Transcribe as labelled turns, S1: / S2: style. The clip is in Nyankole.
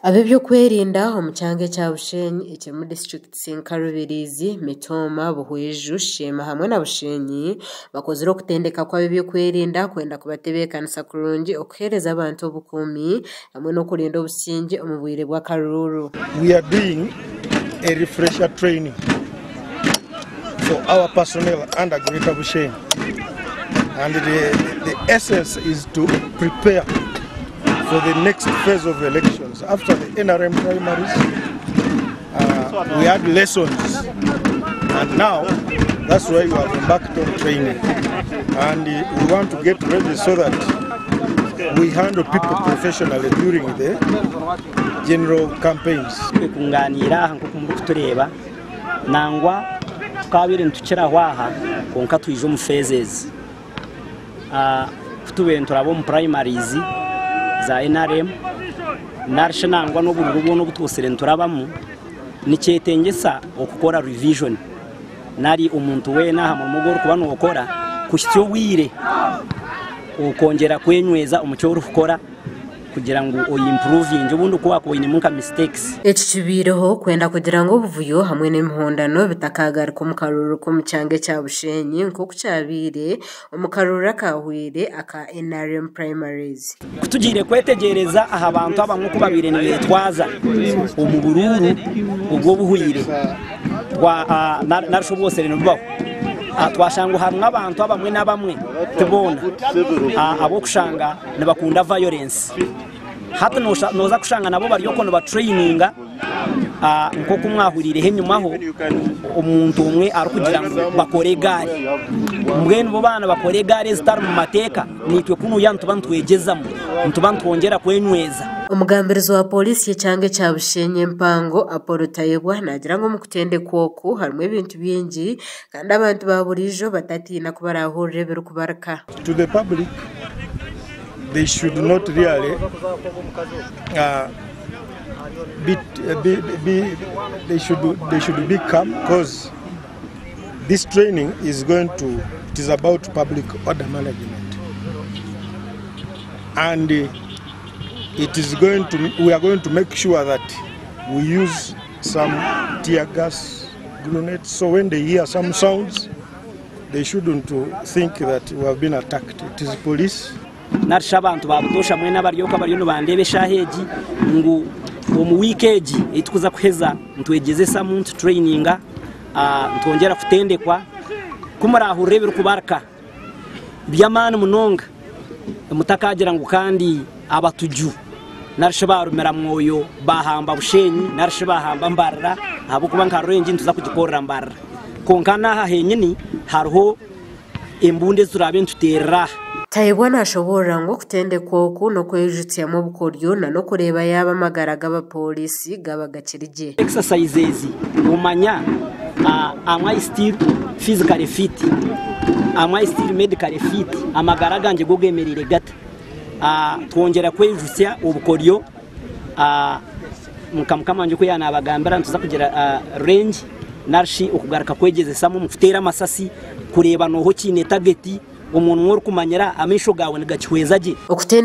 S1: Ab'ebyokwerinda omu kyanga ekya Bushenyi ekirimu disiturikiti nka Rubirizi, Mitooma, Buhweju, Sheema hamwe na Bushenyi bakozire okutendeka kw'ab'ebyokwerinda kwenda kubatebeekanisa kurungi okuheereza abantu obukuumi hamwe n'okurinda obusingye omu bwire bw'akaruuru.
S2: We are doing a refresher training for our personnel under Greater Bushenyi and the, the essence is to prepare for the next phase of elections. After the NRM primaries, we had lessons and now that's why we have embarked on training. And we want to get ready so that we handle people professionally during the general campaigns.
S3: Twekunganiire aha nk'oku murikutureeba, nangwa tukabaire nitukiraho aha kwonka twija omu phases. Ku tubaire nituraba omu primaries za NRM narishi nangwa n'obururu bwona obu twosire niturabamu, nikyetengyesa okukora revision nari omuntu weena aha murimo ogu orikuba nookora kuhitsya obwire okongyera kwenyweza omu ki orikukora kugira ngu oyimpuruvinge obundi ku waakuba oinemu nka mistakes.
S1: Eki kibaireho kwenda kugira ngu obuvuyo hamwe n'emihondano bitakagaruka omu karuuru k'omu kyanga ekya Bushenyi nk'oku kyabaire omu karuuru akahweire aka NRM primaries.
S3: Ku tugiire kwetegyereza aha bantu abamwe oku babaire nibeetwaza omu buruuru obwo obuhweire narishi obwosire nibubaho, twashanga harimu abantu abamwe n'abamwe, ti boona, ab'okushanga nibakunda violence. Hati nooza kushanga nabo bari okwo nibatrayininga nk'oku mwahuriireho enyimaho omuntu omwe arikugira ngu bakore egaari. Mbwenu bo baaba nibakora egaari ezitari mu mateeka, naitwe kunuya nituba nitwegyezamu, nituba nitwongyera kwenyweza.
S1: Omugambirizi wa pooriisi y'ekyanga ekya Bushenyi empango Apollo Tayebwa naagira ngu omu kutendekwa oku harimu ebintu bingi kandi abantu ba buriijo batatiina ku barahurira ebirikubarika.
S2: To the public, they should not really be, they should be calm because this training is going to it is about public order management and it is going to we are going to make sure that we use some tear gas grenades, so when they hear some sounds, they shouldn't to think that we have been attacked. It is police.
S3: Narishi abantu babutosha mwena abaryoka bariyo nibandeeba eshaaha egi ngu omu wiiki egi ei tukuza kuheza nitwegyezesamu, nitutrayininga, nitwongyera kutendekwa. Ku murahurira ebirikubarika by'amaani munonga, mutakagira ngu kandi abatuju narishi barumira mwoyo bahamba Bushenyi narishi bahamba Mbarara, ahabw'okuba nka Rwengi nituza kugikorera Mbarara. Kwonka n'aha henyini hariho embundu ezi turaabe nituteerera aha.
S1: Tayebwa nashoboorora ngu okutendekwa oku n'okwejutsyamu obukoryo n'okureeba yaaba amagara g'abapooriisi gaba gakiri gye.
S3: Exercises omanya, am I still physically fit? Am I still medically fit? Amagara gangye go gemereire gata? Twongyera kwejutsya obukoryo nka mukama wangye oku yaanabagambira, nituza kugira range narishi okugaruka kwegyezesamu omu kuteera amasasi kureeba nooha okiine target omunwa orikumanyira amaisho gaawe nigakihweza gye.
S1: Okutendekwa.